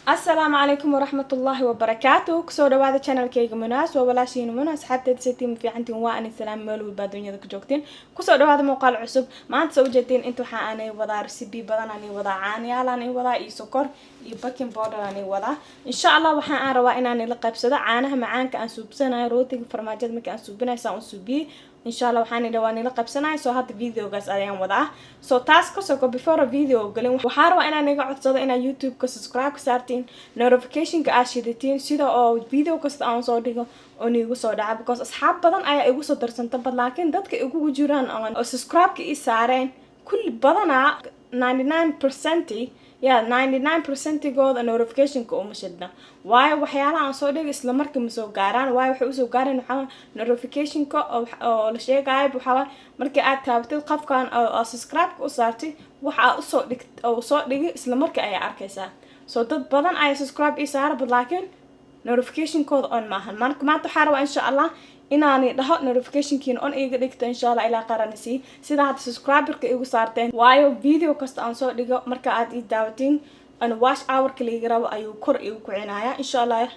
Asalaamu calaykum waraxmatullaahi wabarakaatu. Kusoo dhawaada channelkayga Munaas, waa walaashiina Muna. Asxaabteeda, sitiin fiicantiin? Waa ani salaam meel walbaa dunyada ku joogtiin. Kusoo dhawaada muuqaal cusub. Maanta soo ujeedtiin inta waxaa aanay wadaa recipe badan aanay wadaa, caanayaal aanay wadaa iyo sokor iyo baking powder aanay wadaa. Insha Allah waxaa aan rabaa inaan ila qaybsado caanaha macaanka aan suubsanayo, rootiga farmaajada marka aan suubinayo saan u suubiyey. Insha Allah waxaan idha waan ila qabsanaya. Soo hadda videogaas ayaan wadaa. So taas ka soko, before video galin, waxaan rabaa inaan iga codsado inaad YouTube-ka subscribe ka saartiin, notificationka aad shidatiin, sida oo video kasta aan soo dhigo oo niigu soo dhaca, because asxaab badan ayaa igu soo darsanta, but laakiin dadka igugu jiraan oo subscribe-ka ii saareen kulli badanaa 99%, ya, 99 percentigooda notificationka uma shidna. Waayo, waxyaalaha aan soo dhigay isla markii ma soo gaaraan. Waayo, waxay usoo gaareen waxaa notificationka oo la sheegayo waxaa markii aad taabatid qofkan oo subscribe-ka u saartay, waxa aad usoo dhig oo soo dhigay isla markii ayaa arkaysaa. So dad badan ayaa subscribe ii saara, but laakiin notificationkooda on maahan. Marka maanta waxaa rabaa, insha Allah, inaani dhaho notificationkiina on iiga dhigto, insha Allah, ilaa qaranisi sida hadda subscriberka igu saarteen. Waayo, video kasta aan soo dhigo marka aad ii daawatiin an watch hourka laiga rabo ayuu kor igu kicinaya, insha Allah.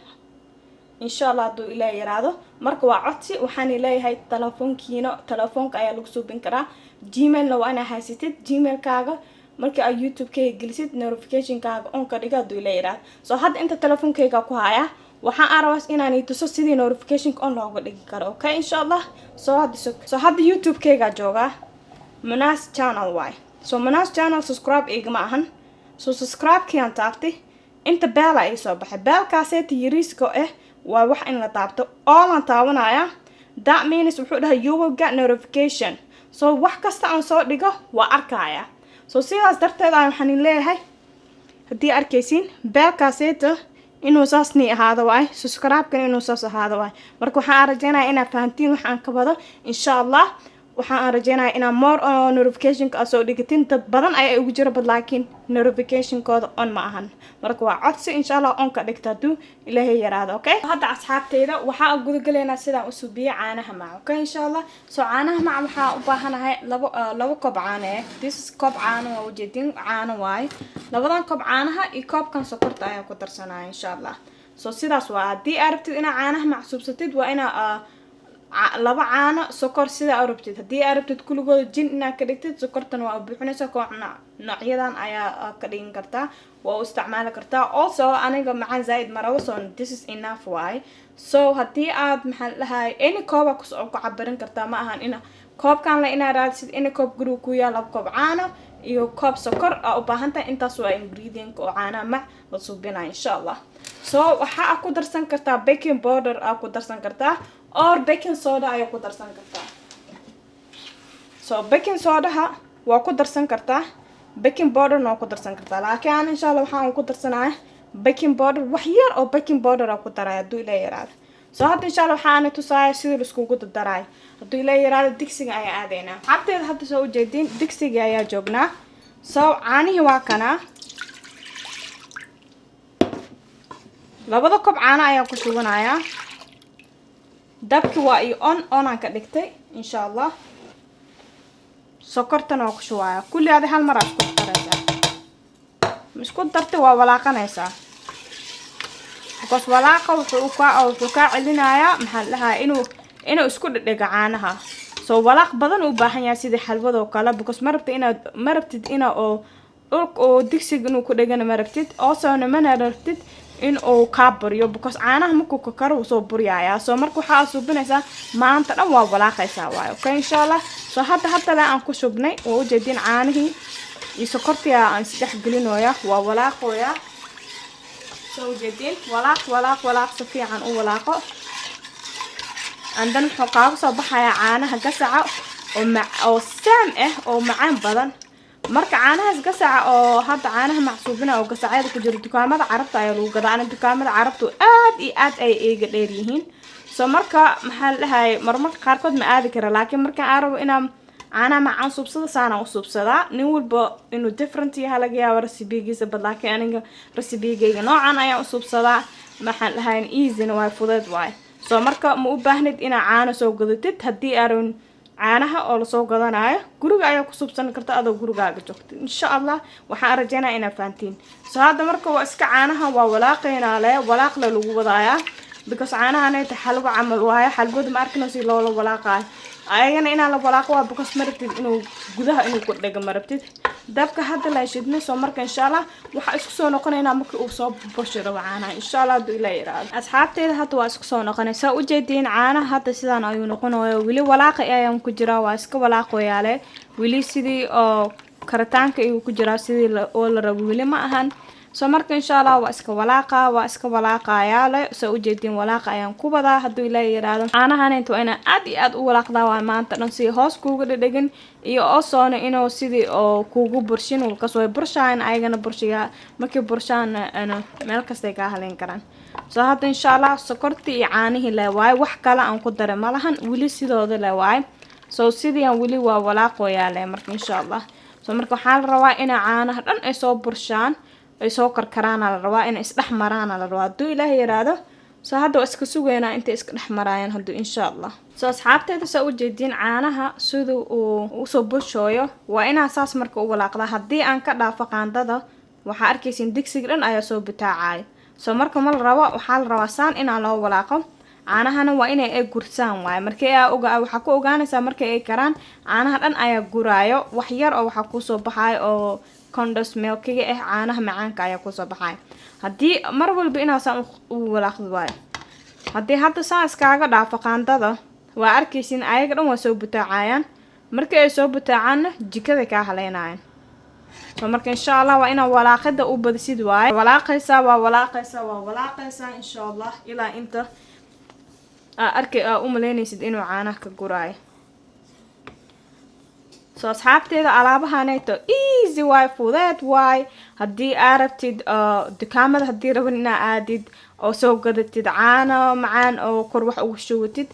Insha Allah, hadduu Ilaah yaraado. Marka waa codsi waxaan leeyahay, telefoonkiina, telefoonka ayaa lagu suubin karaa. Gmailna waa inaa haysatid. Gmailkaaga marka aad YouTube-kayga gelisid, notificationkaaga on ka dhigo, hadduu Ilaah yaraado. So hadda inta telefoonkayga ku haya, waxaan aan rabaa inaan tuso sidii notificationka on looga dhigi karo. Okay, insha Allah. So hadda YouTube-kaygaa joogaa, Munas Channel waay. So Munas Channel subscribe igama ahan. So subscribe-kiaan taabtay, inta bell-a ii soo baxay. Bell-kaaseeta yariiska ah waa wax in la taabto oolaan taabanaya. That means wuxuu dhahay, "You will get notification." So wax kasta aan soo dhigo waa arkaya. So sidaas darteed waxaan leeyahay, haddii arkaysiin bell-kaaseeta inuu saas nii ahaado waay, subscribe-kan inuu saas ahaado waay. Marka waxaan rajeynaya inaad fahantiin waxaan ka wado. Insha Allah waxaan rajeynaya inaa more oo notificationka aad soo dhigatin. Dad badan ayaa igu jira, but laakiin notificationkooda on ma ahan. Marka waa codsi, insha Allah, on ka dhigta, hadduu Ilaahay yaraado. Okay, hadda asxaabteyda waxaa gudagalaynaa sidaan u subiyey caanaha mac. Okay, insha Allah. So caanaha mac waxaa u baahanahay labo koob caano eh. This is koob caano, waa ujeedin, caano waaye. Labadan koob caanaha iyo koobkan sokorta ayaan ku darsanaya, insha Allah. So sidaas waa. Haddii aad rabtid inaad caanaha mac subsatid, waa inaa laba caano, sokor, sidaa u rabtid. Haddii aad rabtid kuligooda jin inaad ka dhigtid, sokortan waa buuxinaysa. Koox noocyadan ayaa ka dhigan kartaa, waa u isticmaali kartaa. Also aniga macaan zaaid ma rabo, so this is enough waay. So haddii aad, maxaa dhahay, any kooba ku cabirin kartaa. Ma ahan ina koobkan la inaad raadsid. Ina koob guriga ku yaal, laba koob caano iyo koob sokor aa u baahan tahay. Intaas waa ingredient oo caanaha mac la suubinaya, insha Allah. So waxa aad ku darsan kartaa baking powder aa ku darsan kartaa or baking soda ayaa ku darsan kartaa. So baking sodaha waa ku darsan kartaa, baking powderna waa ku darsan kartaa, laakiin aan insha Allah waxaan ku darsanaya baking powder. Wax yar oo baking powder aa ku daraya, hadduu Ilaa yaraado. So hadda insha Allah waxaana tusaaya sidii laiskugu dardaraayo, hadduu Ilaa yaraado. Digsiga ayaa aadaynaa, xabteeda. Hadda soo ujeediin, digsiga ayaa joognaa. So caanihii waa kanaa, labada koob caano ayaan ku shubanayaa. Dabki waa iyo on, onaan ka dhigtay, insha Allah. Sokortana waa ku shubaaya. Kulli adi hal mar aa isku daraysaa. Isku dartay, waa walaaqanaysaa, because walaaqa wuxuu kaa celinayaa, maxaa la dhahaa, inuu isku dhedhego caanaha. So walaaq badan u baahan yahay, sidii xalwadoo kale, because ma rabtid inaad, ma rabtid ina oo dhulka oo digsiga inuu ku dhegana ma rabtid. Also-na mana rabtid in uu kaa buriyo, because caanaha markuu kakaro wuu soo buryayaa. So marka waxaa suubinaysaa maanta dhan waa walaaqaysaa waayo. Okay, insha Allah. So hadda le aan ku shubnay, waa ujeedin, caanihii iyo sokortii aan isdhex gelinooya, waa walaaqooya. Soo ujeedin, walaaq, walaaq, walaaq, si fiican u walaaqo. Andan wuxuu kaaga soo baxayaa caanaha gasaca oo ma oo saam ah oo macaan badan. Marka caanahaas gasaca oo hadda caanaha macsuubina oo gasacyada ku jiro, dukaamada Carabta ayaa lagu gadaa. Ana dukaamada Carabtu aad iyo aad ay iiga dheer yihiin. So marka, maxaa la dhahay, marmarka qaarkood ma aadi kara, laakiin markaan aan rabo inaan caanaha macaan suubsado, saanaan u suubsadaa. Nin walba inuu different yaha laga yaabo recipe-giisa, but laakiin aniga recipe-gayga noocan ayaan u suubsadaa. Maxaan dhahay, easyna waay, fudeed waay. So marka ma u baahnid inaa caano soo gadatid. Haddii aaran Caanaha oo lasoo gadanayo guriga ayaa ku subsan karta adoo gurigaaga joogta. Insha Allah waxaan rajeynaya inaad fahantiin. So hadda marka waa iska caanaha waa walaaqeynaa, le walaaqle lagu wadaayaa, because caanahanayta xalwo camal waayo. Xalwada ma arkino si loola walaaqaayo? Ayagana inaa la walaaqo waa, because ma rabtid inuu gudaha inuu ku dhego, ma rabtid. Dabka hadda la shidnay. Soo marka insha Allah waxaa isku soo noqonaynaa markii uu soo burshi rabo caanaha, insha Allah, hadduu Ilaa yiraahdo. Asxaabteeda, hadda waa isku soo noqonay. Saa ujeediin, caanaha hadda sidaan ayuu noqonaya. Weli walaaqa ayaan ku jiraa, waa iska walaaqoyaale. Weli sidii oo karitaanka ayuu ku jiraa, sidii oo la rabo weli ma ahan. Soo marka insha Allah waa iska walaaqa, waa iska walaaqayaa le. Soo ujeediin, walaaqa ayaan ku wadaa. Hadduu Ilaa yiraahdo, caanahan inta waa inaa aad iyo aad u walaaqdaa waa maanta dhan, si hoos kuuga dhedhegin iyo osoona inuu sidii oo kuugu burshin. Kas way burshayan ayagana, burshiga markay burshaan meel kastay kaa haleyn karaan. Soo hadda insha Allah sokortii iyo caanihii le waaye, wax kale aan ku daray malahan, weli sidooda le waaye. So sidiian weli waa walaaqoyaa le. Marka insha Allah, so marka waxaa la rabaa inaa caanaha dhan ay soo burshaan, ay soo karkaraana la rabaa, inay isdhex maraana la rabaa, hadduu Ilaah yiraahdo. So hadda waa iska sugaynaa intay iska dhex maraayaan, hadduu insha Allah. So asxaabteeda, saa ujeediin, caanaha sida uu usoo burshooyo waa inaa saas marka u walaaqdaa. Haddii aan ka dhaafo qaandada, waxaa arkaysiin digsiga dhan ayaa soo butaacaya. So marka ma la rabo, waxaa la rabaa saan inaa loo walaaqo. Caanahana waa inay ay gursaan waaye. Markii aa oga, waxaa ku ogaanaysaa markay ay karaan, caanaha dhan ayaa guraayo, wax yar oo waxaa kusoo baxaayo oo condensed milkiga ah, caanaha macaanka ayaa kusoo baxayo. Haddii mar walba inaa saan u walaaqdo waayo. Haddii hadda saan iskaaga dhaafo qaandada, waa arkaysiin ayaga dhan waa soo butaacayaan. Markii ay soo butaacaanna, jikada kaa haleynayan. So marka insha Allah waa inaa walaaqida u badisid waaye. Walaaqaysaa, waa walaaqaysaa, waa walaaqaysaa, insha Allah, ilaa inta aa arkay aa u malaynaysid inuu caanaha ka guraayo. So asxaabteeda, alaabahaneeto easy waay, fudeed waay. Haddii aa rabtid dukaamada, haddii rabin inaa aadid oo soo gadatid caano macaan oo kor wax ugu shubatid,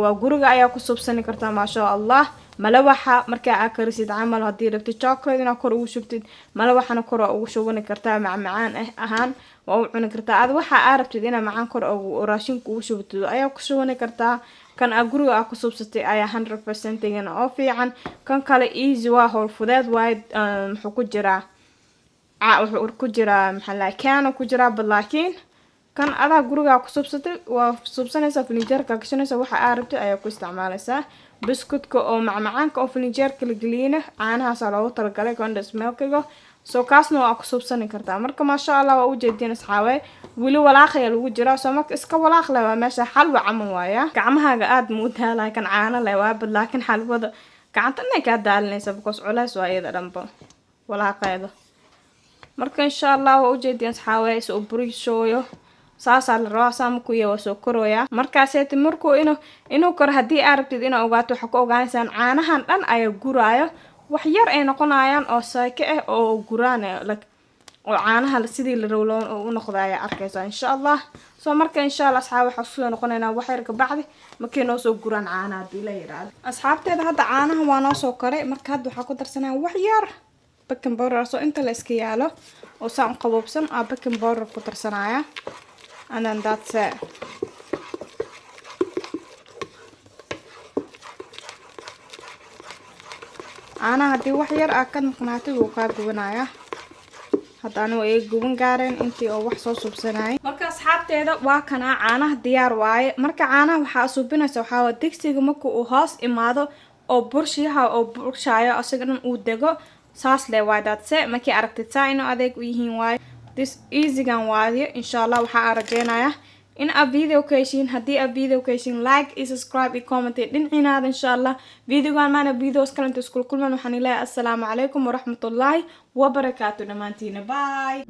waa guriga ayaa ku subsani kartaa, maasha Allah. Malawaxa markaa aa karisid camal, haddii rabtid chocolate inaa kor ugu shubtid, malawaxana kor waa ugu shubani kartaa, macmacaan ah ahaan waa u cuni kartaa. Ad waxa aa rabtid inaa macaan kor raashinka ugu shubatid ayaa ku shubani kartaa. Kan aa guriga aa ku subsatay ayaa 100%igana oo fiican. Kan kale easy waa, howl fudeed waaye. Muxuu ku jiraa? Wuxuu ku jiraa, maxaa lahay, kaano ku jiraa bad, laakiin kan adaa gurigaa ku subsatay, waa subsanaysaa, filinjeerka gashanaysa, waxa aa rabtid ayaa ku isticmaalaysaa. Biscuitka oo macmacaanka oo filinjeerka la geliyeyna caanahaasaa loogu talagalay, condensed milkiga. So kaasna waa ku subsani kartaa. Marka maasha Allah, waa ujeediin asxaabe, weli walaaqaya lagu jiraa. Soo marka iska walaaq leh, waa meesha xalwa camal waaya. Gacmahaaga aada ma u daalaya kan caano leh waa bad, laakiin xalwada gacanta inay kaa daalinaysa, because culeys waa iyada dhanba walaaqeeda. Marka insha Allah waa ujeediin asxaabe, is u burishooyo saasaa la rabaa. Saa markuu yahay waa soo korooyaa. Markaaseeti markuu inuu koro, haddii aa rabtid inaa ogaato, waxaa ku ogaanaysaan caanahan dhan ayaa guraayo, wax yar ay noqonayaan oo saake ah oo guraan, like oo caanaha sidii la rowloon oo u noqda ayaa arkaysaa, insha Allah. Soo marka insha Allah asxaab, waxaa kusoo noqonaynaa wax yar kabacdi markay noo soo guraan caanaha, hadii la yidhaahdo. Asxaabteeda, hadda caanaha waa noo soo koray. Marka hadda waxaa ku darsanaya wax yar baking powder. Soo inta la iska yaalo oo saan u qaboobsan aa baking powder ku darsanaya, and then that's it. Caanaha haddii wax yar aa ka maqnaatay, wuu kaa gubanayaa. Hadda anigu ay guban gaareen intii oo wax soo subsanayay. Marka asxaabteeda, waa kanaa caanaha diyaar waaye. Marka caanaha waxaa subinaysa, waxaa waa digsiga marka uu hoos imaado oo burshiyaha oo burshaayo, asaga dhan uu dego, saas le waay. Daadse markii aragtid saa inuu adeeg u yihiin waaye. This easygan waayo. Insha Allah waxaa aan rajeynayaa in aad video ka heshiin. Haddii aad video ka heshiin, like iyo subscribe iyo comment iyo dhinaciinaada. Insha Allah videogan maana videos kale inta iskul kulman, waxaan ilahay assalaamu calaykum waraxmatullaahi wabarakaatu dhammaantiina. Bye.